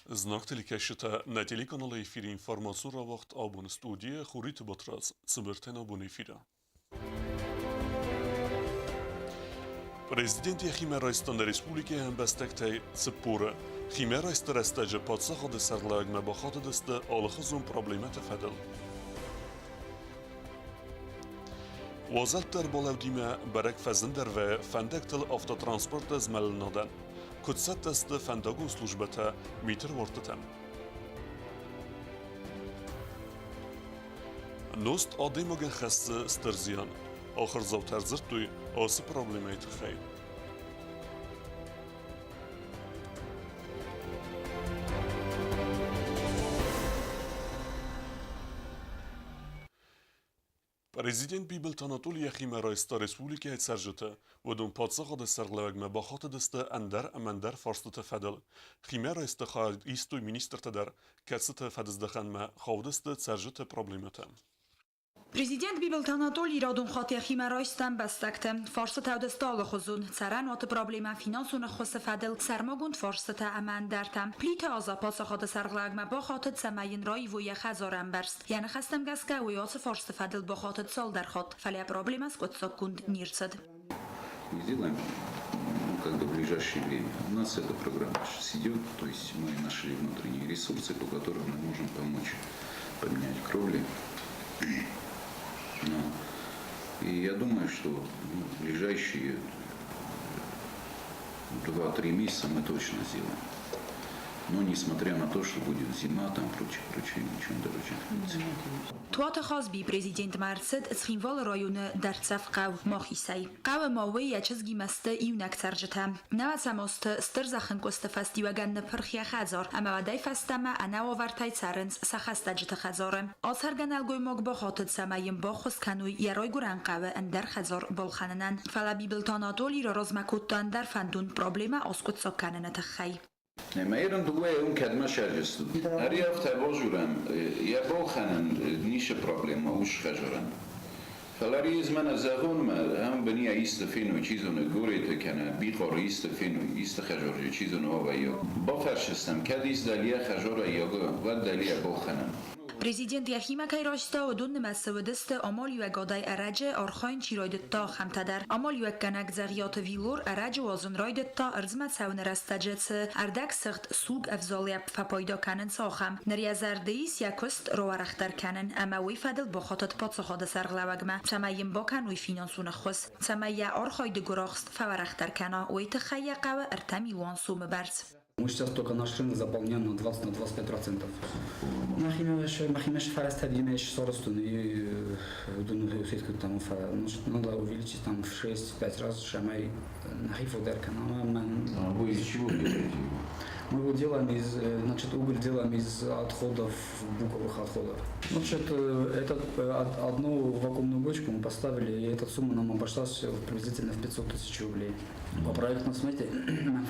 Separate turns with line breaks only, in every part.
Знаг телекӕсджытӕ, нӕ телеканалы эфиры информацион рауагъд абоны студийы Хуриты Батрадз, цыбыртӕн абоны эфиры. Президент йӕхимӕ райста нӕ республикӕйы ӕмбӕстӕгтӕй 40-ы. Химӕ райсты рӕстӕджы паддзахады сӕргълӕууӕгмӕ бахатыдысты алыхуызон проблемӕты фӕдыл. Уазӕлтты ӕрбалӕудимӕ бӕрӕг фӕзындӕр вӕййы фӕндӕгтыл автотранспорты змӕлынадӕн. Куыд цӕттӕ сты фӕндагон службӕтӕ миты руӕрттытӕм? Нозт адӕймагӕн хӕссы стыр зиан. Ахуырдзаутӕ ӕрдзырдтой ацы проблемӕйы тыххӕй. Президент Бибылты Анатоли йӕхимӕ райста республикӕйы цӕрджыты, уыдон паддзахады сӕргълӕууӕгмӕ бахатыдысты ӕндӕр ӕмӕ ӕндӕр фарстыты фӕдыл. Химӕ райсты хайад истой министртӕ дӕр, кӕцыты фӕдыздӕхӕнмӕ хаудысты цӕрджыты проблемӕтӕ.
Президент Бибылты Анатолий радон хатт йӕхимӕ райста ӕмбӕстӕгты. Фарстытӕ уыдысты алыхуызон: цӕрӕнуаты проблемӕ, финансон ӕххуысы фӕдыл, сӕрмагонд фарстытӕ ӕмӕ ӕндӕртӕ. Плиты Аза паддзахады сӕргълӕууӕгмӕ бахатыд, цӕмӕй йын раивой йӕ хӕдзарӕмбӕрзт. Йӕ ныхӕстӕм гӕсгӕ, уый ацы фарсты фӕдыл бахатыд цалдӕр хатт, фӕлӕ проблемӕ скъуыддзаггонд не рцыд.
Мы сделаем, ну, как бы в ближайшее время. У нас эта программа сейчас идет, то есть мы нашли внутренние ресурсы, по которым мы можем помочь поменять кровли. Ну, и я думаю, что, ну, в ближайшие 2-3 месяца мы точно сделаем. Но несмотря на то, что будет зима, там прочее, прочее, ничего дороже.
Туаты Хазби президентмӕ ӕрцыд Цхинвалы районы дӕрддзӕф хъӕу Махисӕй. Хъӕуы ма уый йӕ чызгимӕ сты иунӕг цӕрджытӕ. Нӕуӕдзӕм азты стыр зӕххӕнкъуысты фӕстиуӕгӕн ныппырх йӕ хӕдзар, ӕмӕ уӕдӕй фӕстӕмӕ ӕнӕ уавӕртӕй цӕрынц сӕ хӕстӕджыты хӕдзары. Ацӕргӕ нӕлгоймаг бахатыд, цӕмӕй йын баххуыс кӕной йӕ райгуырӕн хъӕуы ӕндӕр хӕдзар балхӕнынӕн. Фӕлӕ Бибылты Анатолий раразмӕ кодта ӕндӕр фӕндон проблемӕ аскъуыддзаг кӕныны тыххӕй.
Ӕмӕ ирын дыууӕйӕн кӕдмӕ сӕрджыстут? Ӕри афтӕ базурӕм, йӕ балхӕнӕн ницы проблема у схӕзарӕн. Фӕлӕ ӕри ӕз мӕнӕ зӕгъон мӕ, ам быния исты феной, чи зоны, горӕты кӕнӕ Бихъары исты феной, исты хӕзарджы, чи зоны, авӕййаг. Бафӕрсыстӕм, кӕд ис дӕлийӕ хӕзарӕййагы, уӕд дӕлийӕ балхӕнӕм.
Президент йӕхимӕ кӕй райста, уыдон нымӕцы уыдысты амалиуӕгадӕй ӕрӕджы архайын чи райдыдта, ахӕмтӕ дӕр. Амалиуӕггӕнӕг Дзӕгъиаты Вилор ӕрӕджы уадзын райдыдта, ӕрдзмӕ цӕуыны рӕстӕджы цы ӕрдӕгсыгъд суг ӕвзалыйӕ фӕпайда кӕнынц, ахӕм. Ныр йӕ зӕрды ис йӕ куыст рауӕрӕхдӕр кӕнын ӕмӕ уый фӕдыл бахатыд паддзахады сӕргълӕууӕгмӕ, цӕмӕй йын бакӕной финансон ӕххуыс, цӕмӕй йӕ архайды гуырахст фӕуӕрӕхдӕр кӕна, уый тыххӕй йӕ хъӕуы 3 миллион сомы бӕрц.
Мы сейчас только наш рынок заполняем на 20, на 25%. Нахимеш фарастадимеш соростун и думаю, там надо увеличить там в 6-5 раз, шамай нахиф
А вы из чего делаете его?
Мы его делаем из, значит, уголь делаем из отходов, буковых отходов. Значит, этот, одну вакуумную бочку мы поставили, и эта сумма нам обошлась приблизительно в 500 тысяч рублей. По проектной смете мы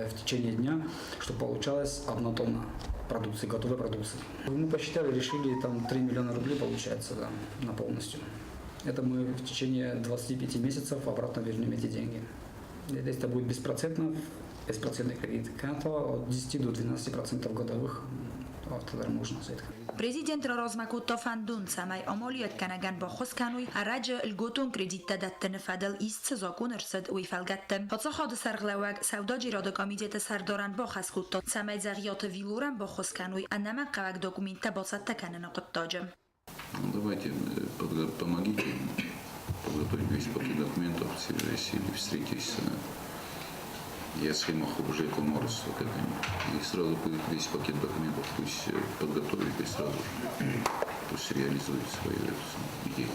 в течение дня, чтобы получалось 1 тонна продукции, готовой продукции. Мы посчитали, решили, там 3 миллиона рублей получается, да, на полностью. Это мы в течение 25 месяцев обратно вернем эти деньги. Это будет беспроцентно, беспроцентный кредит. От 10 до 12% годовых автодар можно за это.
Президент раразмӕ кодта фӕндон, цӕмӕй амалиуӕггӕнӕгӕн баххуыс кӕной, ӕрӕджы льготон кредиттӕ дӕттыны фӕдыл ист цы закъон ӕрцыд, уый фӕлгӕтты. Паддзахады сӕргълӕууӕг Сӕудӕджерады комитеты сӕрдарӕн бахӕс кодта, цӕмӕй Дзӕгъиаты Вилорӕн баххуыс кӕной ӕнӕмӕнгхъӕуӕг документтӕ бацӕттӕ кӕныны хъуыддаджы.
Ну, давайте помогите подготовить весь пакет документов, или встретитесь я схема уже коммерс, и сразу будет весь пакет документов, пусть подготовит и сразу же пусть реализует свою эту идею.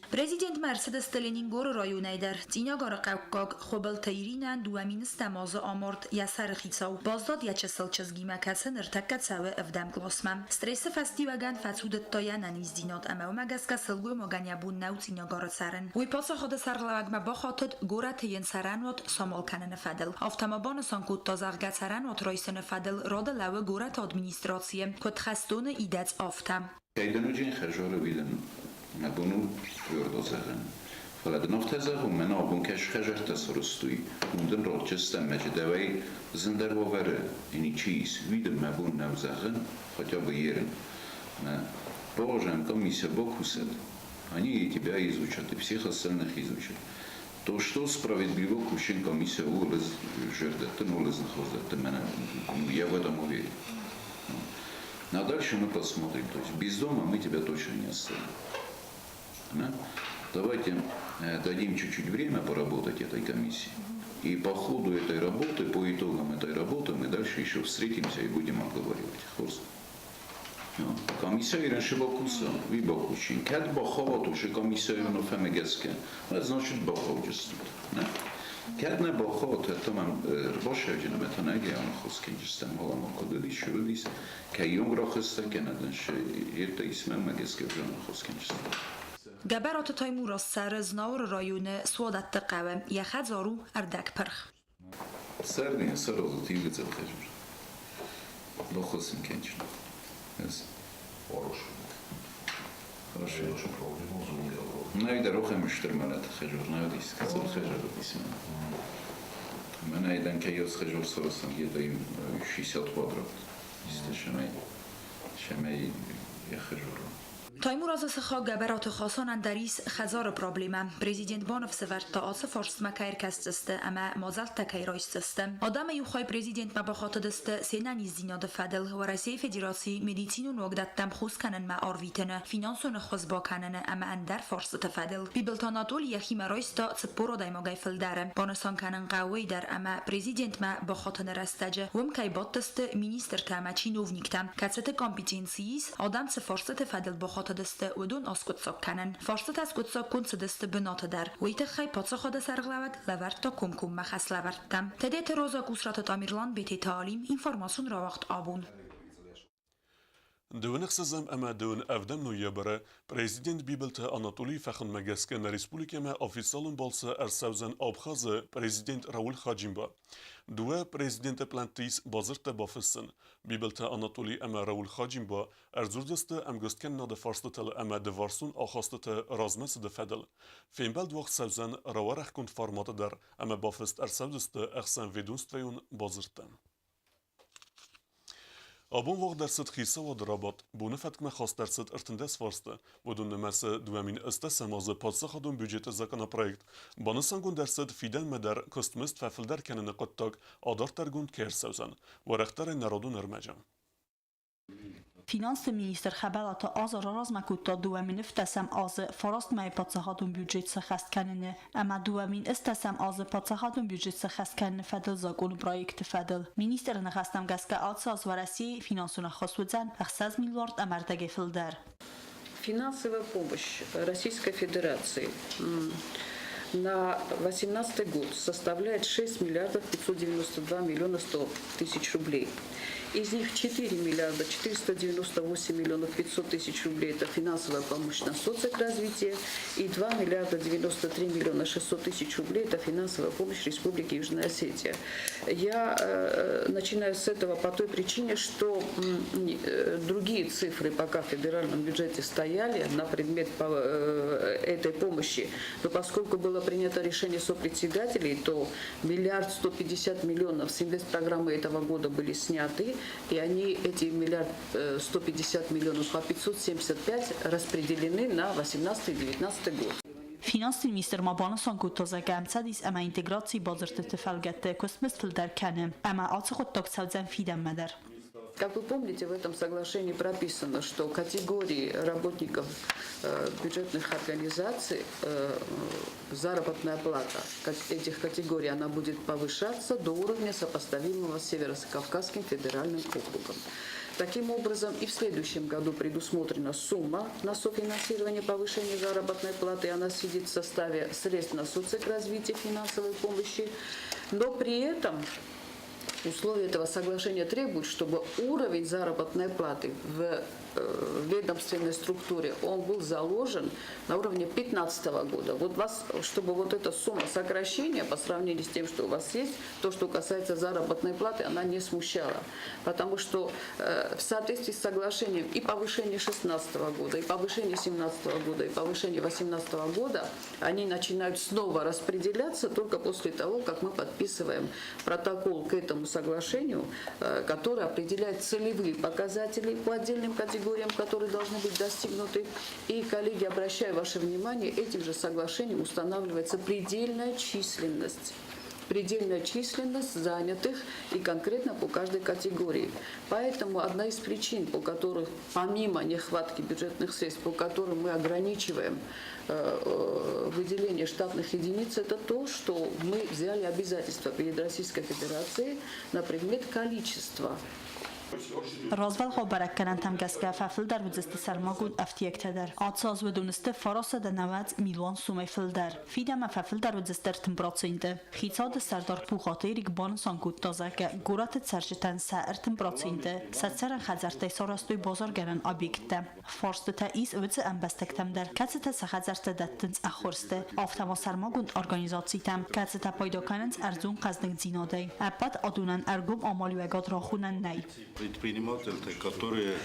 Президентмӕ ӕрцыдысты Ленингоры районӕй дӕр. Цъинагары хъӕуккаг Хуыбылты Иринӕн 2 000 азы амард йӕ сӕрыхицау. Баздад йӕ чысыл чызгимӕ, кӕцы ныртӕккӕ цӕуы ӕвдӕм къласмӕ. Стрессы фӕстиуӕгӕн фӕцудыдта йӕ ӕнӕниздзинад ӕмӕ уымӕ гӕсгӕ сылгоймагӕн йӕ бон нӕу Цъинагары цӕрын. Уый паддзахады сӕргълӕууӕгмӕ бахатыд горӕты йын цӕрӕнуат самал кӕныны фӕдыл. Афтӕ ма банысан кодта, зӕгъгӕ, цӕрӕнуат райсыны фӕдыл рады лӕууы горӕты администрацийы, куыд хӕстоны идӕдз, афтӕ.
Кӕйдӕнуджын хӕзары уидӕн мӕ бон у твердо зӕгъын. Фӕлӕ дын афтӕ зӕгъон, мӕнӕ абон кӕй хӕдзӕрттӕ сарӕзтой, уым дын ралчызтӕн мӕ дӕуӕй зындӕр уавӕры ничи ис, уый дын мӕ бон нӕу зӕгъын, хотя бы ерын. Положим, комиссия бакусит, они и тебя изучат, и всех остальных изучат. То, что справедливо кусин комиссия улыз жердеттин, улыз нахоздеттин, ну, я в этом уверен. А дальше мы посмотрим. То есть без дома мы тебя точно не оставим. Да? Давайте дадим чуть-чуть время поработать этой комиссии. И по ходу этой работы, по итогам этой работы мы дальше еще встретимся и будем обговаривать. Хорз. Комиссия ирен бакуса, ви бакучин. Кӕд бахауат, комиссия нофӕмӕ гӕсгӕ, значит бахауджыстут. Кӕд нӕ бахауат, тамам рбашӕвджын ӕмӕ та нӕ ӕнаххос кӕнджыстӕм халамакодыдис, шурудис, кӕй йонг рахызта, кӕнӕ erte исмӕ гӕсгӕ уже ӕнаххос кӕнджыстӕм.
Гӕбӕраты Таймураз цӕры Знауыры районы Суадӕтты хъӕуы. Йӕ хӕдзар у ӕрдӕгпырх.
Сӕрдин сарозут игыцел хежур. Лохосым кенчин.
Хорошо.
Хорошо. Найда рохем штырмалат хежур, найда искацел хежур исмен. Менә кәйоз хежур сарасан где-то 60 квадрат. Исте шемей шемей яхежур.
Таймуразы сыхаг Гӕбӕраты Хасанӕн дӕр ис хӕдзары проблемӕ. Президент баныфсӕвӕрдта, ацы фарстмӕ кӕй ӕркӕсдзысты ӕмӕ мадзӕлттӕ кӕй райсдзысты. Адӕмы иу хай президентмӕ бахатыдысты се нӕниздзинады фӕдыл Уӕрӕсейы Федерацийы медицинон уагдӕттӕм хос кӕнынмӕ арвитыны, финансон ӕххуыс бакӕныны ӕмӕ ӕндӕр фарстыты фӕдыл. Бибылты Анатоли йӕхимӕ райста 40 адӕймагӕй фылдӕры. Банысан кӕнын хъӕуы уый дӕр, ӕмӕ президентмӕ бахатыны рӕстӕджы уым кӕй бадтысты министртӕ ӕмӕ чиновниктӕ, кӕцыты компетенцийы ис, адӕм цы фарстыты фӕдыл бахатыдысты, уыдон аскъуыддзаг кӕнын. Фарстытӕ скъуыддзаггонд цыдысты бынаты дӕр. Уый тыххӕй паддзахады сӕргълӕууӕг лӕвӕрдта комкоммӕ хӕслӕвӕрдтӕ. Тедеты Роза, Къусраты Тамерлан, Бететы Алим, информацион рауагъд «Абон».
Дыууын ӕхсӕзӕм ӕмӕ 27 ноябры президент Бибылты Анатолийы фӕхуындмӕ гӕсгӕ нӕ республикӕмӕ официалон балцы ӕрцӕудзӕн Абхазы президент Рауль Хаджимба. Дыууӕ президенты плӕнтты ис бадзырдтӕ бафыссын. Бибылты Анатолий ӕмӕ Рауль Хаджимба ӕрдзурдзысты ӕмгуысткӕнынады фарстытыл ӕмӕ дывӕрсон ахастыты размӕцыды фӕдыл. Фембӕлд уагъд цӕудзӕн рауӕрӕхгонд форматы дӕр ӕмӕ бафыст ӕрцӕудзысты ӕхсӕнведомствӕйон бадзырдтӕ. Абон уагъд ӕрцыд хицауады рабадт. Боны фӕткмӕ хаст ӕрцыд 13 фарсты. Уыдон нымӕцы 2008 азы паддзахадон бюджеты законопроект. Банысангонд ӕрцыд, фидӕнмӕ дӕр куыстмызд фӕфылдӕр кӕныны хъуыддаг адарддӕргонд кӕй ӕрцӕудзӕн. Уӕрӕхдӕрӕй нӕ радон ӕрмӕджы.
Финансты министр Хӕбӕлаты Аза раразмӕ кодта 2017 азы фараст мӕйы паддзахадон бюджет сӕххӕст кӕныны ӕмӕ 2018 азы паддзахадон бюджет сӕххӕст кӕныны фӕдыл закъоны проекты фӕдыл. Министры ныхӕстӕм гӕсгӕ ацы аз Уӕрӕсейы финансон ӕххуыс уыдзӕн 6 миллиард ӕмӕ ӕрдӕгӕй фылдӕр.
Финансовая помощь Российской Федерации на 2018 год составляет 6 миллиардов 592 миллиона 100 тысяч рублей. Из них 4 миллиарда 498 миллионов 500 тысяч рублей – это финансовая помощь на соцразвитие, и 2 миллиарда 93 миллиона 600 тысяч рублей – это финансовая помощь Республике Южная Осетия. Я начинаю с этого по той причине, что другие цифры пока в федеральном бюджете стояли на предмет этой помощи, но поскольку было принято решение сопредседателей, то 1 150 000 000 с инвестпрограммы этого года были сняты, и они, эти 1 150 000 000 по 575 распределены на 18 и 19 год.
Финансты министр ма банысан кодта, зӕгъгӕ, ӕмцӕдис ӕмӕ интеграцийы бадзырдты фӕлгӕтты куыстмызд фылдӕр кӕны ӕмӕ ацы хъуыддаг цӕудзӕн фидӕнмӕ дӕр.
Как вы помните, в этом соглашении прописано, что категории работников бюджетных организаций заработная плата как этих категорий, она будет повышаться до уровня, сопоставимого с Северо-Кавказским федеральным округом. Таким образом, и в следующем году предусмотрена сумма на софинансирование повышения заработной платы, она сидит в составе средств на соцразвитие финансовой помощи, но при этом Условия этого соглашения требуют, чтобы уровень заработной платы в ведомственной структуре, он был заложен на уровне 2015 года. Вот вас, чтобы вот эта сумма сокращения по сравнению с тем, что у вас есть, то, что касается заработной платы, она не смущала. Потому что в соответствии с соглашением и повышение 2016 года, и повышение 2017 года, и повышение 2018 года, они начинают снова распределяться только после того, как мы подписываем протокол к этому соглашению, который определяет целевые показатели по отдельным категориям, которые должны быть достигнуты. И, коллеги, обращаю ваше внимание, этим же соглашением устанавливается предельная численность. Предельная численность занятых и конкретно по каждой категории. Поэтому одна из причин, по которых, помимо нехватки бюджетных средств, по которым мы ограничиваем выделение штатных единиц, это то, что мы взяли обязательства перед Российской Федерацией на предмет количества.
Развӕлгъау бӕрӕггӕнӕнтӕм гӕсгӕ фӕфылдӕр уыдзысты сӕрмагонд ӕфтиӕгтӕ дӕр. Ацы аз уыдон сты 990 милуан сомӕй фылдӕр. Фидӕнмӕ фӕфылдӕр уыдзысты 30%. Хицауады сӕрдар Пухаты Эрик банысан кодта, зӕгъгӕ, горӕты цӕрджытӕн сӕ 30% сӕ цӕрӕн хӕдзӕрттӕй сарӕзтой базаргӕнӕн объекттӕ. Фарстытӕ ис уыцы ӕмбӕстӕгтӕм дӕр, кӕцытӕ сӕ хӕдзӕрттӕ дӕттынц ӕххуырсты, афтӕ ма сӕрмагонд организацитӕм, кӕцытӕ пайда кӕнынц ӕрдзон хъӕздыгдзинадӕй. Ӕппӕт адонӕн ӕргом амалиуӕгад рахонӕн нӕй.
Предприниматели, которые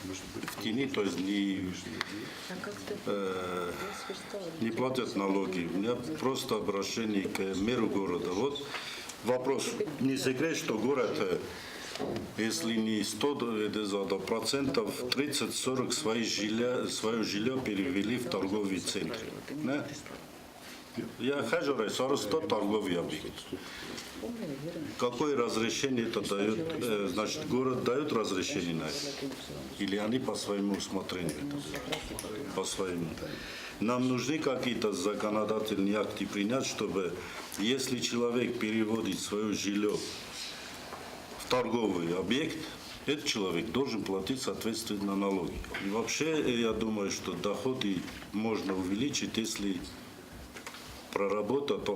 в тени, то есть не платят налоги. У меня просто обращение к мэру города. Вот вопрос. Не секрет, что город, если не 100, то процентов 30-40 свое жилье перевели в торговые центры. Да? Я хожу, 100 торговый объект. Какое разрешение это дает? Значит, город дает разрешение на это? Или они по своему усмотрению это делают? По своему. Нам нужны какие-то законодательные акты принять, чтобы если человек переводит свое жилье в торговый объект, этот человек должен платить соответственно налоги. И вообще, я думаю, что доходы можно увеличить, если проработать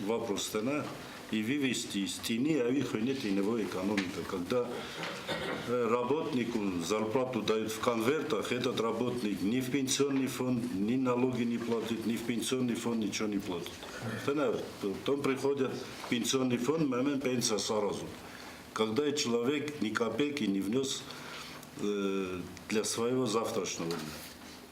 вопрос цена и вывести из тени, а их нет теневой экономика. Когда работнику зарплату дают в конвертах, этот работник ни в пенсионный фонд, ни налоги не платит, ни в пенсионный фонд ничего не платит. Потом приходят в пенсионный фонд, момент пенсия сразу. Когда человек ни копейки не внес для своего завтрашнего дня.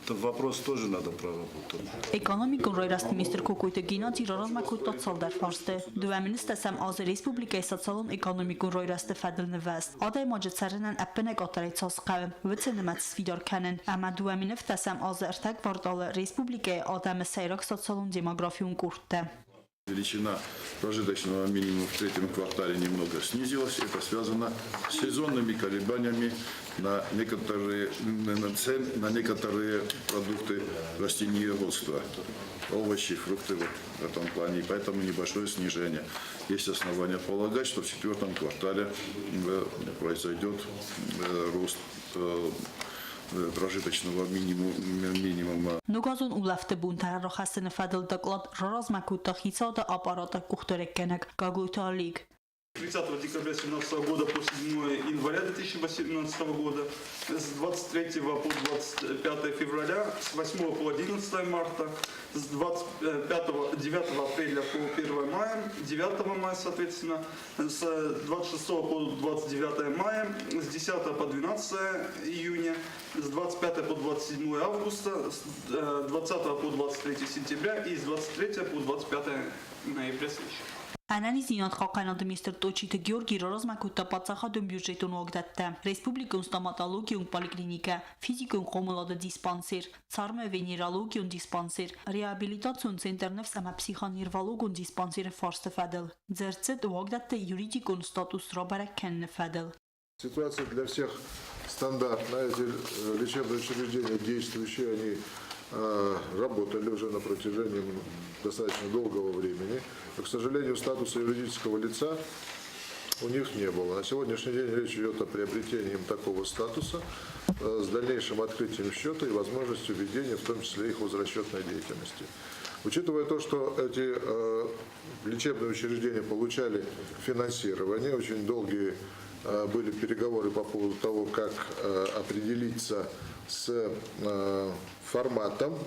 Этот вопрос тоже надо проработать.
Экономикон райрӕзты министр Кокойты Геннадий раразмӕ кодта цалдӕр фарсты. 2010 азы республикӕйы социалон-экономикон райрӕзты фӕдыл нывӕзт. Адӕймаджы цӕрынӕн ӕппынӕгъатӕрӕй цас хъӕуы, уыцы нымӕц сфидар кӕнын. Ӕмӕ 2010 азы ӕртӕ кварталы республикӕйы адӕмы сӕйраг социалон-демографион къордтӕ.
Величина прожиточного минимума в третьем квартале немного снизилась. Это связано с сезонными колебаниями на некоторые, на цен, на некоторые продукты растениеводства, овощи, фрукты вот в этом плане. И поэтому небольшое снижение. Есть основания полагать, что в четвертом квартале произойдет рост прожиточного минимума.
Ногазон улӕфты бонтӕ рахӕссыны фӕдыл доклад раразмӕ кодта хицауады аппараты къухдариуӕггӕнӕг Гаглойты Олег.
30 декабря 2017 года по 7 января 2018 года, с 23 по 25 февраля, с 8 по 11 марта, с 9 апреля по 1 мая, 9 мая, соответственно, с 26 по 29 мая, с 10 по 12 июня, с 25 по 27 августа, с 20 по 23 сентября и с 23 по 25 ноября следующего.
Ӕнӕниздзинад хъахъхъӕнады министр Тъотчиты Георгий раразмӕ кодта паддзахадон бюджетон уагдӕттӕ, республикон стоматологион поликлиникӕ, физикон хъомылады диспансер, цармӕ-венерологион диспансер, реабилитацион центр «Ныфс» ӕмӕ психоневрологон диспансеры фарсты фӕдыл. Дзырд цыд уагдӕтты юридикон статус рабӕрӕг кӕныны фӕдыл.
Ситуация для всех стандартная. Эти лечебные учреждения действующие, они работали уже на протяжении достаточно долгого времени. Но, к сожалению, статуса юридического лица у них не было. На сегодняшний день речь идет о приобретении им такого статуса с дальнейшим открытием счета и возможностью ведения, в том числе их хозрасчетной деятельности. Учитывая то, что эти лечебные учреждения получали финансирование, очень долгие были переговоры по поводу того, как определиться с форматом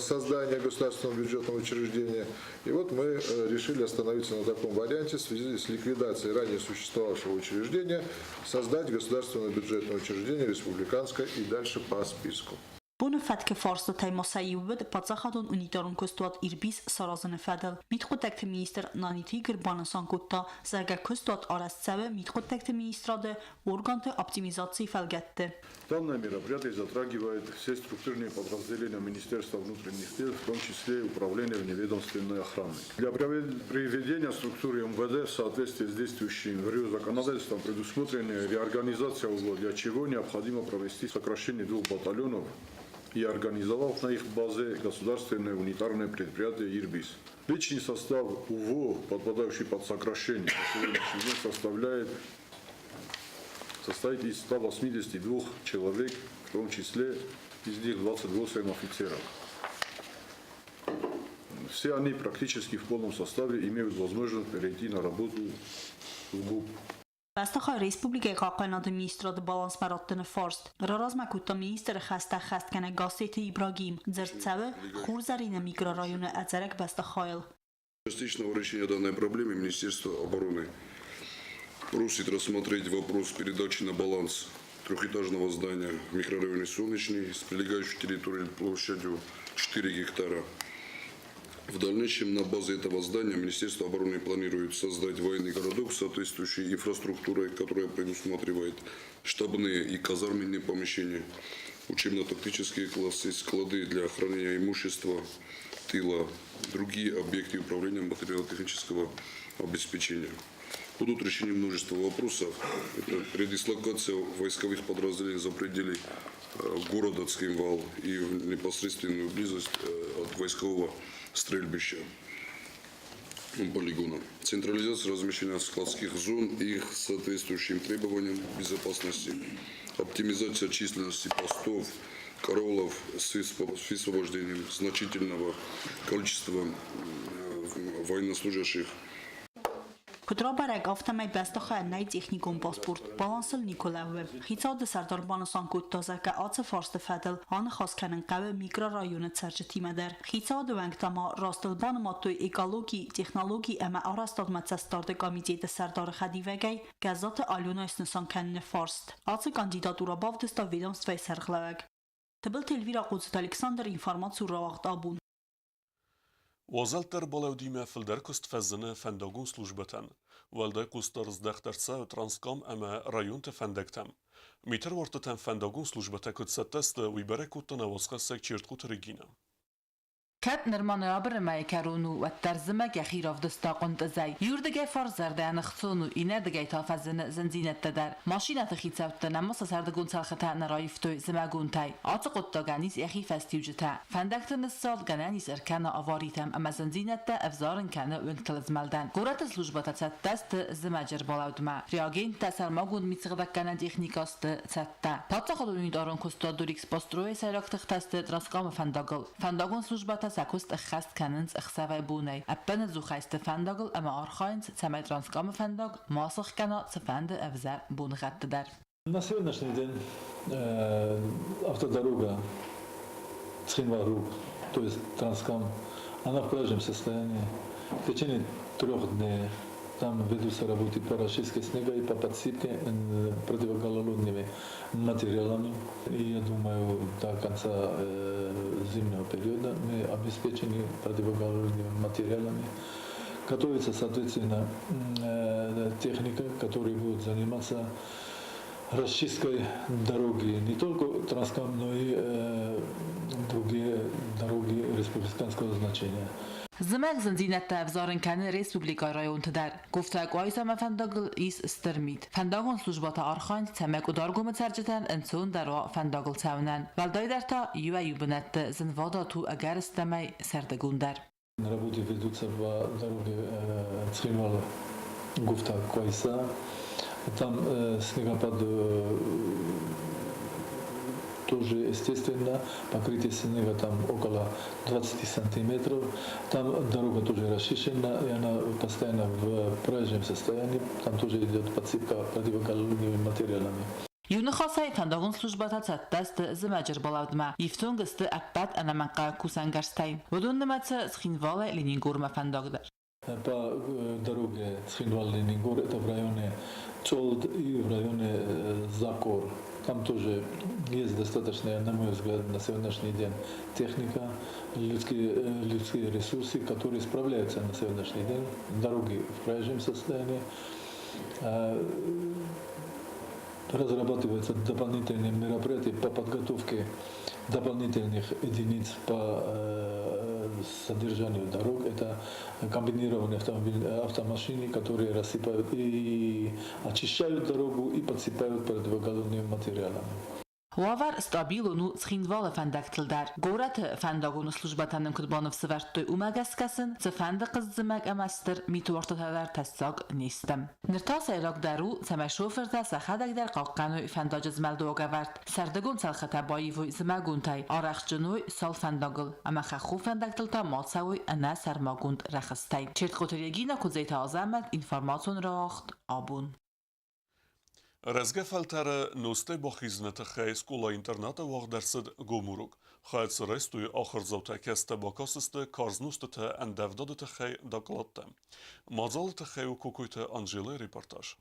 создания государственного бюджетного учреждения. И вот мы решили остановиться на таком варианте в связи с ликвидацией ранее существовавшего учреждения, создать государственное бюджетное учреждение республиканское и дальше по списку.
Боны фӕткы фарстытӕй ма сӕ иу уыд паддзахадон унитарон куыстуат Ирбис саразыны фӕдыл. Мидхъуыддӕгты министр Наниты Игорь банысан кодта, зӕгъгӕ, куыстуат арӕзт цӕуы Мидхъуыддӕгты министрады органты оптимизацийы фӕлгӕтты.
Данное мероприятие затрагивает все структурные подразделения Министерства внутренних дел, в том числе и Управление вневедомственной охраны. Для приведения структуры МВД в соответствии с действующим в РИО законодательством предусмотрена реорганизация УВО, для чего необходимо провести сокращение двух батальонов и организовав на их базе государственное унитарное предприятие «Ирбис». Личный состав УВО, подпадающий под сокращение, на сегодняшний день состоит из 182 человек, в том числе из них 28 офицеров. Все они практически в полном составе имеют возможность перейти на работу в ГУП.
Бӕстыхай республикӕйы хъахъхъӕнынады министрады балансмӕ раттыны фарст раразмӕ кодта министры хӕстӕ ӕххӕстгӕнӕг Гассеты Ибрагим. Дзырд цӕуы Хурзӕрины микрорайоны ӕдзӕрӕг бӕстыхайыл.
Частичного решения данной проблемы Министерство обороны просит рассмотреть вопрос передачи на баланс трехэтажного здания в микрорайоне Солнечный с прилегающей территорией площадью 4 гектара. В дальнейшем на базе этого здания Министерство обороны планирует создать военный городок с соответствующей инфраструктурой, которая предусматривает штабные и казарменные помещения, учебно-тактические классы, склады для хранения имущества, тыла, другие объекты управления материально-технического обеспечения. Будут решены множество вопросов. Это редислокация войсковых подразделений за пределы города Цхинвал и в непосредственную близость от войскового стрельбища полигона. Централизация размещения складских зон и их соответствующим требованиям безопасности. Оптимизация численности постов, караулов с высвобождением значительного количества военнослужащих.
Куыд рабӕрӕг, афтӕмӕй бӕстыхайӕн нӕй техникон паспорт, балансыл никуы лӕууы. Хицауады сӕрдар банысан кодта, зӕгъгӕ, ацы фарсты фӕдыл аныхас кӕнын хъӕуы микрорайоны цӕрджытимӕ дӕр. Хицауады уӕнгтӕ ма растыл банымадтой экологи, технологи ӕмӕ арӕзтадмӕ цӕстдарды комитеты сӕрдары хӕдивӕгӕй Гӕззаты Аленайы снысан кӕныны фарст. Ацы кандидатурӕ бавдыста ведомствӕйы сӕргълӕууӕг. Тыбылты Эльвирӕ, Хъоцыты Александр, информацион рауагъд Абон.
Уазӕлттӕ ӕрбалӕудимӕ фылдӕр куыст фӕзыны фӕндагон службӕтӕн. Уӕлдай хъусдард здӕхт ӕрцӕуы Транскам ӕмӕ районты фӕндӕгтӕм. Митӕруардтытӕм фӕндагон службӕтӕ куыд цӕттӕ сты, уый бӕрӕг кодта нӕ уацхӕссӕг Чертхъуты Регинӕ.
Кӕд нырма ноябры мӕйы кӕрон у, уӕддӕр зымӕг йӕхи равдыста хъуынтъызӕй. Иуырдыгӕй фарс зӕрдӕйӕн ӕхцон у, иннӕрдыгӕй та фӕзыны зындзинӕдтӕ дӕр. Машинӕты хицӕуттӕ нӕма сӕ сӕрдыгон цӕлхытӕ нӕ раивтой зымӕгонтӕй. Ацы хъуыддагӕн ис йӕхи фӕстиуджытӕ. Фӕндӕгты ныссалд гӕнӕн ис ӕркӕна аваритӕм ӕмӕ зындзинӕдтӕ ӕвзарын кӕны уынгтыл змӕлдӕн. Горӕты службӕтӕ цӕттӕ сты зымӕджы ӕрбалӕудмӕ. Реагенттӕ сӕрмагонд мидсыгъдӕггӕнӕн техникӕ сты цӕттӕ. Паддзахадон унитарон куыстуат Дурикспострой-ы сӕйраг тыхтӕ сты Транскамы фӕндагыл. Фӕндагон службӕтӕ сӕ куыст ӕххӕст кӕнынц ӕхсӕвӕй-бонӕй. Ӕппынӕдзухӕй сты фӕндагыл ӕмӕ архайынц, цӕмӕй Транскамы фӕндаг ма сых кӕна цыфӕнды ӕвзӕр боныгъӕдты дӕр.
На сегодняшний день автодорога Цхинвал-Рук, то есть Транскам, она в прежнем состоянии. В течение 3 дней там ведутся работы по расчистке снега и по подсыпке противогололедными материалами. И я думаю, до конца зимнего периода мы обеспечены противогололедными материалами. Готовится, соответственно, техника, которая будет заниматься расчисткой дороги, не только Транскам, но и другие дороги республиканского значения.
Зымӕг зындзинӕдтӕ ӕвзарын кӕны республикӕйы районты дӕр. Гуфта Къуайсамӕ фӕндагыл ис стыр мит. Фӕндагон службӕтӕ архайынц, цӕмӕй Къуыдаргомы цӕрджытӕн ӕнцондӕр уа фӕндагыл цӕуынӕн. Уӕлдайдӕр та иуӕй-иу бынӕтты зынвадат у ӕгӕрыстӕмӕй сӕрдыгон дӕр.
Работы ведутся по дороге Цхинвал-Гуфта-Къуайса. Там снегопад Тоже, естественно, покрытие снега там около 20 сантиметров. Там дорога тоже расчищена, и она постоянно в прежнем состоянии. Там тоже идет подсыпка противогололедными материалами.
Иу ныхасӕй, фӕндагон службӕтӕ цӕттӕ сты зымӕджы ӕрбалӕудмӕ, ифтонг сты ӕппӕт ӕнӕмӕнгхъӕуӕг кусӕнгӕрзтӕй. Уыдон нымӕцы Цхинвалӕй Ленингормӕ фӕндаг дӕр.
По дороге Цхинвал-Ленингор, это в районе Цолд и в районе Закор. Там тоже есть достаточная, на мой взгляд, на сегодняшний день техника, людские ресурсы, которые справляются на сегодняшний день. Дороги в прежнем состоянии. Разрабатываются дополнительные мероприятия по подготовке дополнительных единиц по содержанию дорог. Это комбинированные автомашины, которые рассыпают и очищают дорогу, и подсыпают противогололедными материалами.
Уавӕр стабилон у Цхинвалы фӕндӕгтыл дӕр. Горӕты фӕндагон службӕтӕ нын куыд баныфсӕвӕрдтой, уымӕ гӕсгӕ сын цыфӕнды хъызт-зымӕг ӕмӕ стыр митуартытӕ дӕр тӕссаг не сты. Ныр та сӕйрагдӕр у, цӕмӕй шофыртӕ сӕхӕдӕг дӕр хъахъхъӕной фӕндаджы змӕлды уагӕвӕрд, сӕрдыгон цӕлхытӕ баивой зымӕгонтӕй, арӕхстджын уой цал фӕндагыл ӕмӕ хӕххон фӕндӕгтыл та ма цӕуой ӕнӕ сӕрмагонд рӕхыстӕй. Чертхъоты Регина, Куыдзойты Азӕмӕт, информацион рауагъд Абон.
Рӕзгӕ фӕлтӕры нозтӕй бахизыны тыххӕй скъола-интернаты уагъд ӕрцыд гом урок. Хайад цы райстой ахуырдзаутӕ, кӕцытӕ бакастысты карз нозтыты ӕндӕвдады тыххӕй докладтӕ. Мадзалы тыххӕй у Кокойты Анжелӕйы репортаж.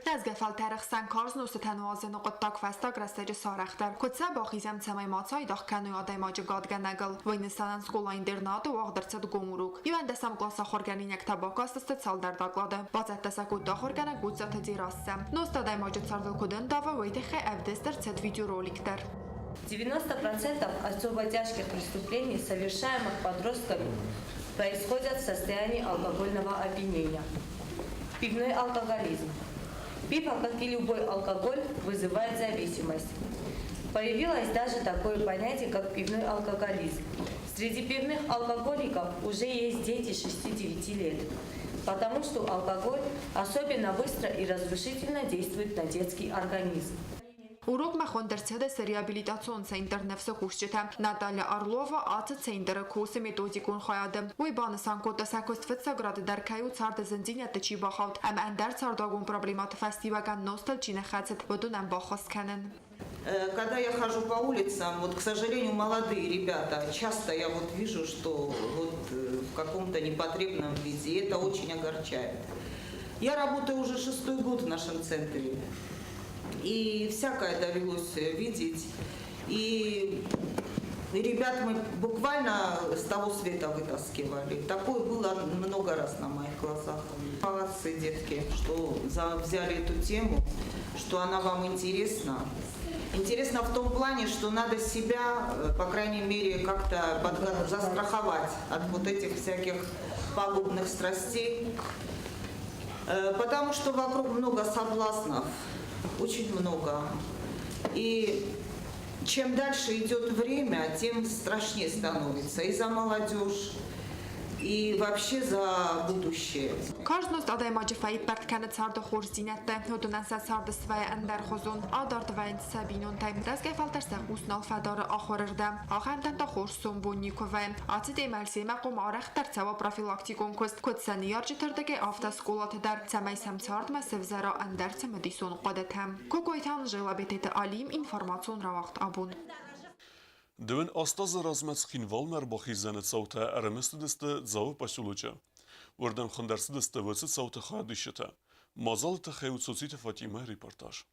Рӕзгӕ фӕлтӕры хсӕн карз нозтытӕ нуазыны хъуыддаг фӕстаг рӕстӕджы сарӕхдӕр. Куыд сӕ бахизӕм, цӕмӕй ма цайдагъ кӕной адӕймаджы гадгӕнӕгыл? Уый нысанӕн скъола-интернаты уагъд ӕрцыд гом урок. Иуӕндӕсӕм къласы ахуыргӕнинӕгтӕ бакастысты цалдӕр доклады. Бацӕттӕ сӕ кодта ахуыргӕнӕг Гуццаты Дзерассӕ. Нозт адӕймаджы цардыл куыд ӕндавы, уый тыххӕй ӕвдыст ӕрцыд видеоролик дӕр.
90% особо тяжких преступлений, совершаемых подростками, происходят в состоянии алкогольного опьянения. Пивной алкоголизм. Пиво, как и любой алкоголь, вызывает зависимость. Появилось даже такое понятие, как пивной алкоголизм. Среди пивных алкоголиков уже есть дети 6-9 лет, потому что алкоголь особенно быстро и разрушительно действует на детский организм.
Урокмӕ хуынд ӕрцыдысты реабилитацион центр Ныфс-ы кусджытӕ. Наталья Орлова ацы центры кусы методикон хайады. Уый банысан кодта, сӕ куыст фыццаг рады дӕр кӕй у царды зындзинӕдты чи бахауд ӕмӕ ӕндӕр цардуагон проблемӕты фӕстиуӕгӕн нозтыл чи ныххӕцыд, уыдонӕн баххуыс кӕнын.
Когда я хожу по улицам, вот, к сожалению, молодые ребята, часто я вот вижу, что вот в каком-то непотребном виде, и это очень огорчает. Я работаю уже шестой год в нашем центре, и всякое довелось видеть. И ребят мы буквально с того света вытаскивали. Такое было много раз на моих глазах. Молодцы, детки, что взяли эту тему, что она вам интересна. Интересно в том плане, что надо себя, по крайней мере, как-то застраховать от вот этих всяких пагубных страстей. Потому что вокруг много соблазнов, очень много. И чем дальше идет время, тем страшнее становится и за молодежь, и вообще за будущее.
Карз нозт адӕймаджы фӕиппӕрд кӕны царды хорздзинӕдтӕй, уыдонӕн сӕ царды свӕййы ӕндӕрхуызон, адард вӕййынц сӕ бинонтӕй. Рӕзгӕ фӕлтӕр сӕ хъус нал фӕдары ахуырырдӕм. Ахӕмтӕн та хорз сомбон никуы вӕййы. Ацы темӕ алцӕмӕхъом арӕхдӕр цӕуы профилактикон куыст, куыд сӕ ныййарджыты рдыгӕй, афтӕ скъолаты дӕр, цӕмӕй сӕм цардмӕ сӕвзӕра ӕндӕр цымыдисон хъуыдытӕ. Кокойты Анжела, Бететы Алим, информацион рауагъд Абон.
Дыууын аст азы размӕ Цхинвалмӕ ӕрбахизӕны цаутӕ ӕрымысыдысты Дзауы поселочы. Уырдӕм хуынд ӕрцыдысты уыцы цауты хайадисджытӕ. Мадзалы тыххӕй у Цоциты Фатимӕйы репортаж.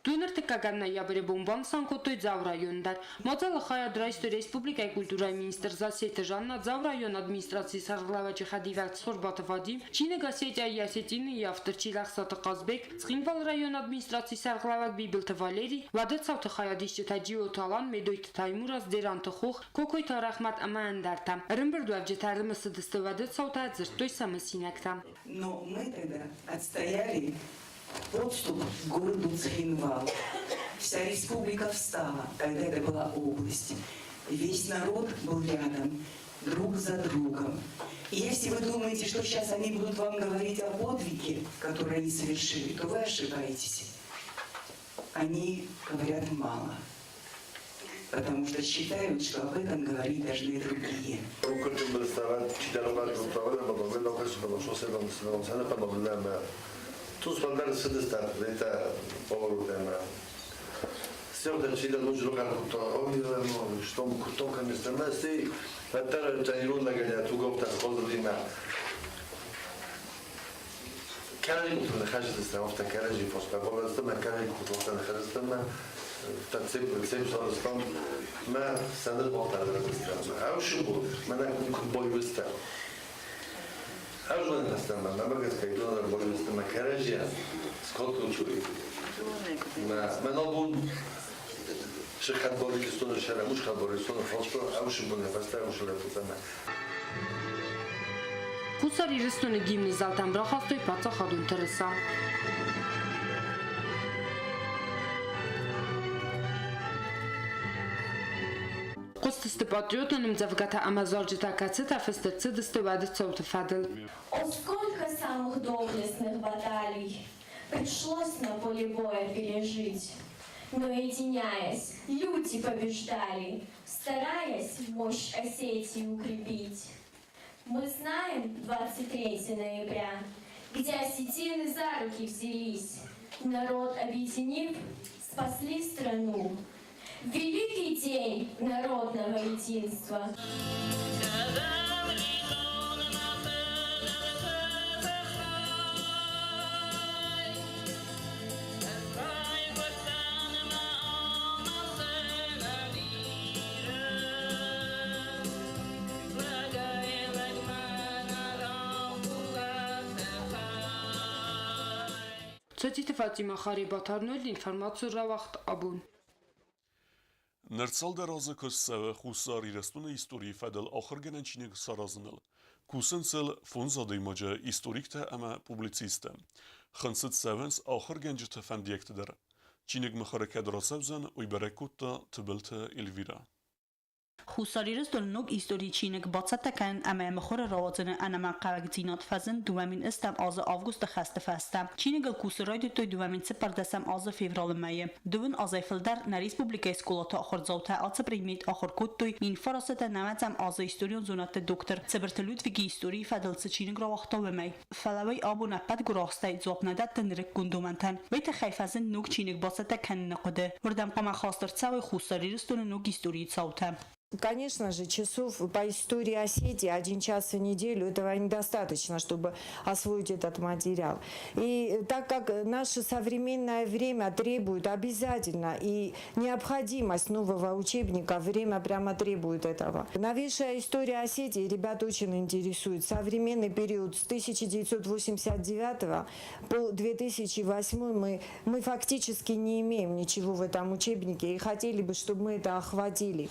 Дунӕртыккӕгӕм ноябры бон банысан кодтой Дзауы районы дӕр. Мадзалы хайад райстой республикӕйы культурӕйы министр Зассеты Жанна, Дзауы районы администрацийы сӕргълӕууӕджы хӕдивӕг Цхуырбаты Вадим, чиныг Осетия и Осетины-йы автор Чилӕхсаты Хъазбег, Цхинвалы районы администрацийы сӕргълӕууӕг Бибылты Валерий, уӕды цауты хайадисджытӕ Джиоты Алан, Медойты Таймураз, Деранты Хох, Кокойты Арӕхмӕт ӕмӕ ӕндӕртӕ. Ӕрӕмбырдуӕвджытӕ ӕрымысыдысты уӕды цаутӕ, дзырдтой сӕ мысинӕгтӕ.
Но мы тогда отстояли подступ к городу Цхинвал. Вся республика встала, тогда это была область. Весь народ был рядом, друг за другом. И если вы думаете, что сейчас они будут вам говорить о подвиге, который они совершили, то вы ошибаетесь. Они говорят мало, потому что считают, что об этом говорить должны другие.
Хуссар Ирыстоны гимны зӕлтӕм рахастой паддзахадон тырыса. Хъуыстысты патриотон ӕмдзӕвгӕтӕ ӕмӕ зарджытӕ, кӕцытӕ фыст ӕрцыдысты уӕды цауты фӕдыл.
О, сколько самых доблестных баталий пришлось на поле боя пережить! Но, единяясь, люди побеждали, стараясь мощь Осетии укрепить. Мы знаем 23 ноября, где осетины за руки взялись, народ объединив, спасли страну. Великий день народного единства!
Цоциты Фатима, Харибат Арнольд, информацион рауагъд «Абон».
Ныр цалдӕр азы куыст цӕуы Хуссар Ирыстоны историйы фӕдыл ахуыргӕнӕн чиныг саразыныл. Кусынц ыл фондз адӕймаджы историктӕ ӕмӕ публицисттӕ. Хынцыд цӕуынц ахуыргӕнджыты фӕндиӕгты дӕр. Чиныг мыхуыры кӕд рацӕудзӕн, уый бӕрӕг кодта Тыбылты Эльвирӕ.
Хуссар Ирыстоны ног историйы чиныг бацӕттӕ кӕнын ӕмӕ мыхуыры рауадзыны ӕнӕмӕнгхъӕуӕгдзинад фӕзынд 2008 азы августы хӕсты фӕстӕ. Чиныгыл кусын райдыдтой 2014 азы февралы мӕйы. Дыууын азӕй фылдӕр нӕ республикӕйы скъолаты ахуырдзаутӕ ацы предмет ахуыр кодтой 1990 азы историон зонӕдты доктор Цыбырты Людвиги историйы фӕдыл цы чиныг рауагъта, уымӕй. Фӕлӕ уый абон ӕппӕт гуырахстӕй дзуапп нӕ дӕтты нырыккон домӕнтӕн. Уый тыххӕй фӕзынд ног чиныг бацӕттӕ кӕныны хъуыды. Уырдӕм хъуамӕ хаст ӕрцӕуой Хуссар Ирыстоны ног историйы цаутӕ.
Конечно же, часов по истории Осетии 1 час в неделю этого недостаточно, чтобы освоить этот материал. И так как наше современное время требует обязательно и необходимость нового учебника, время прямо требует этого. Новейшая история Осетии ребят очень интересует. Современный период с 1989 по 2008 мы фактически не имеем ничего в этом учебнике и хотели бы, чтобы мы это охватили.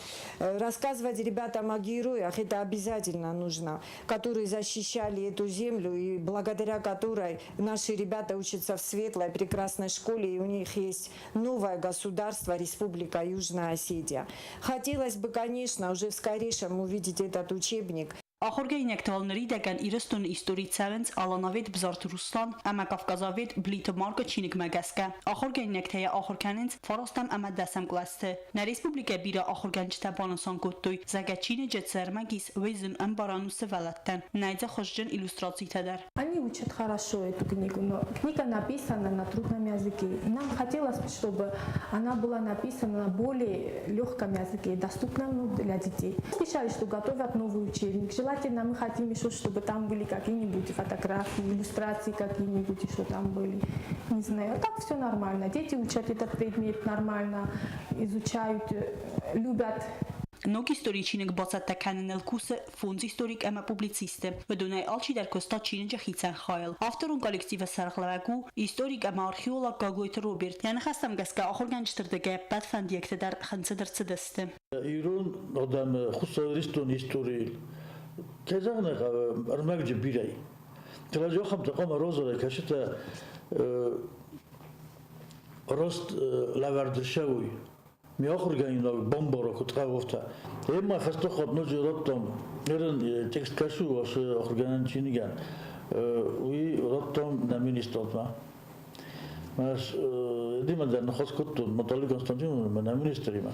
Рассказывать ребятам о героях это обязательно нужно, которые защищали эту землю и благодаря которой наши ребята учатся в светлой, прекрасной школе, и у них есть новое государство, Республика Южная Осетия. Хотелось бы, конечно, уже в скорейшем увидеть этот учебник.
Ахуыргӕнинӕгтӕ уал ныридӕгӕн Ирыстоны истори цӕуынц Аланавед Бзарты Руслан ӕмӕ Кавказавед Блиты Маркы чиныгмӕ гӕсгӕ. Ахуыргӕнинӕгтӕ йӕ ахуыр кӕнынц фарастӕм ӕмӕ дӕсӕм кълӕсты. Нӕ республикӕйы бирӕ ахуыргӕнджытӕ банысан кодтой, зӕгъгӕ чиныджы цы ӕрмӕг ис, уый зын ӕмбарӕн у сывӕллӕттӕн. Нӕй дзы хуызджын иллюстрацитӕ дӕр.
Они учат хорошо эту книгу, но книга написана на трудном языке. Нам хотелось, чтобы она была написана на более легком языке, доступном для детей. Обещали, что готовят новый учебник. Желательно мы хотим еще, чтобы там были какие-нибудь фотографии, иллюстрации какие-нибудь еще там были. Не знаю, а так все нормально. Дети учат этот предмет нормально, изучают, любят.
Ног историйы чиныг бацӕттӕ кӕныныл кусы фондз историк ӕмӕ публицисты. Уыдонӕй алчидӕр куыста чиныджы хицӕн хайыл. Авторон коллективы сӕргълӕууӕг у историк ӕмӕ археолог Гаглойты Роберт. Йӕ ныхӕстӕм гӕсгӕ ахуыргӕнджыты рдыгӕй ӕппӕт фӕндиӕгтӕ дӕр хынцыд ӕрцыдысты.
Ирон адӕмы Хуссар Ирыстоны историйыл кӕй зӕгъын ӕй хъӕуы, ӕрмӕгджы бирӕ. Фӕлӕ ахӕмтӕ хъуамӕ розарӕй кӕсытӕ раст лӕвӕрд ссӕуой. Ме ахуыргӕнинаг бамбара, куыд хъӕуы, афтӕ. Ӕмӕ фӕстаг хатт ноджы радтам, ныр текст кӕсы ацы ахуыргӕнӕн чиныгӕн, уый радтам нӕ министрадмӕ. Ӕз димӕ дӕр ныхас кодтон Наталья Константиновна, нӕ министримӕ.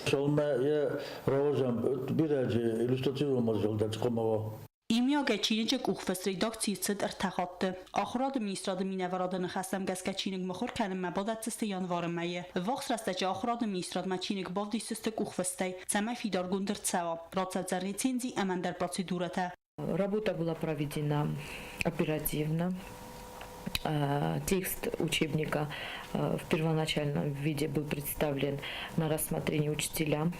Цалынмӕ йӕ рауадзӕм бирӕ иллюстративон материал дӕр хъуамӕ уа.
Иумиагӕй чиныджы къухфыст редакцийы цыд ӕртӕ хатты. Ахуырады министрады минӕварады ныхӕстӕм гӕсгӕ чиныг мыхуыр кӕнынмӕ бадӕтдзысты январы мӕйы. Ӕввахс рӕстӕджы ахуырады министрадмӕ чиныг бавдисдзысты къухфыстӕй, цӕмӕй фидаргонд ӕрцӕуа. Рацӕудзӕн рецензи ӕмӕ ӕндӕр процедурӕтӕ.
Работа была проведена оперативно. Текст учебника в первоначальном виде был представлен на рассмотрение учителям,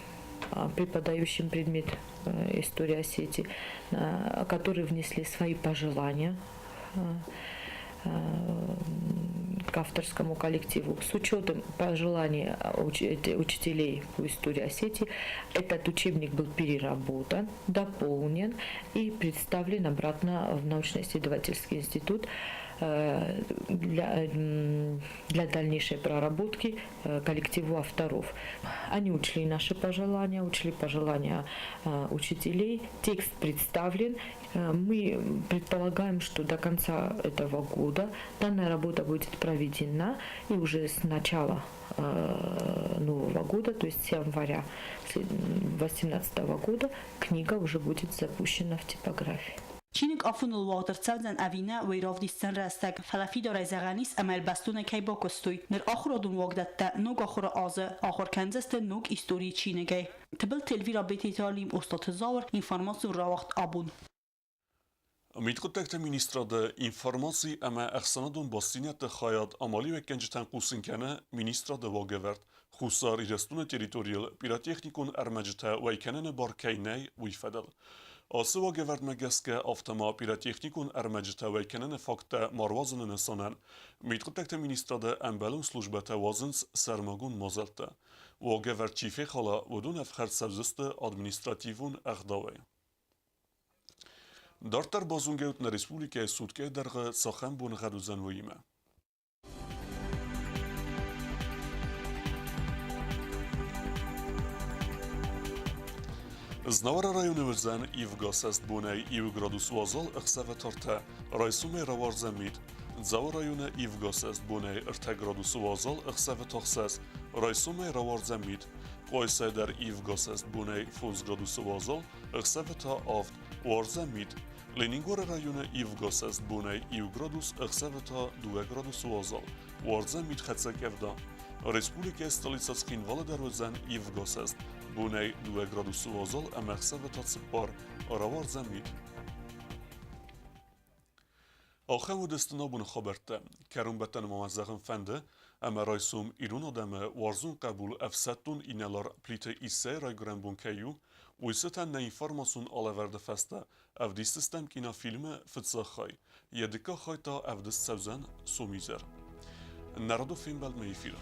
преподающим предмет история Осетии, которые внесли свои пожелания к авторскому коллективу. С учетом пожеланий учителей по истории Осетии, этот учебник был переработан, дополнен и представлен обратно в научно-исследовательский институт для дальнейшей проработки коллективу авторов. Они учли наши пожелания, учли пожелания учителей. Текст представлен. Мы предполагаем, что до конца этого года данная работа будет проведена, и уже с начала Нового года, то есть с января 2018 года, книга уже будет запущена в типографии.
Чиныг афоныл уагъд ӕрцӕудзӕн ӕви нӕ, уый равдисдзӕн рӕстӕг, фӕлӕ фидарӕй зӕгъӕн ис, ӕмӕ йыл бӕстонӕй кӕй бакуыстой. Ныр ахуырадон уагдӕттӕ ног ахуыры азы ахуыр кӕндзысты ног историйы чиныгӕй. Тыбылты Эльвира, Бететы Алим, Остъаты Зауыр, информацион рауагъд Абон.
Мидхъуыддӕгты министрады информаци ӕмӕ ӕхсӕнадон бастдзинӕдты хайад амалиуӕггӕнджытӕн хъусын кӕны министрады уагӕвӕрд Хуссар Ирыстоны территорийыл пиротехникон ӕрмӕджытӕ уӕй кӕныны бар кӕй нӕй, уый фӕдыл. Ацы уагӕвӕрдмӕ гӕсгӕ афтӕ ма пиротехникон ӕрмӕджытӕ уӕй кӕныны факттӕ ма руадзыны нысанӕн Мидхъуыддӕгты министрады ӕмбӕлон службӕтӕ уадзынц сӕрмагонд мадзӕлттӕ. Уагӕвӕрд чи фехала, уыдон ӕфхӕрд цӕудзысты административон ӕгъдауӕй. Дарддӕр базонгӕ ут нӕ республикӕйы суткӕйы дӕргъы цахӕм боныгъӕд уыдзӕн, уыимӕ. Знауыры районы уыдзӕн ивгӕ цӕст бонӕй 1 градус уазал, ӕхсӕвы тартӕ, райсомӕй рауардзӕн мит. Дзауы районы ивгӕ цӕст бонӕй 3 градусы уазал, ӕхсӕвы тахсӕс, райсомӕй рауардзӕн мит. Къуайсайы дӕр ивгӕ цӕст бонӕй 5 градусы уазал, ӕхсӕвы та 7, уардзӕн мит. Ленингоры районы ивгӕ цӕст бонӕй 1 градус, ӕхсӕвы та 2 градусы уазал, уардзӕн митхӕццӕ къӕвда. Республикӕйы столицӕ Цхинвалы дӕр уыдзӕн ивгӕ цӕст, бонӕй 2 градусы уазал ӕмӕ ӕхсӕвы та 4, рауардзӕн мит. Ахӕм уыдысты нӕ абоны хабӕрттӕ. Кӕронбӕттӕны ма мӕ зӕгъын фӕнды, ӕмӕ райсом ирон адӕмы уарзон хъӕбул ӕфсӕддон инӕлар Плиты Иссӕйы райгуырӕн бон кӕй у, уый цытӕн нӕ информацион алӕвӕрды фӕстӕ ӕвдисдзыстӕм кинофильмы фыццаг хай, йӕ дыккаг хай та ӕвдыст цӕудзӕн сомизӕр. Нӕ радон фембӕлдмӕ эфиры.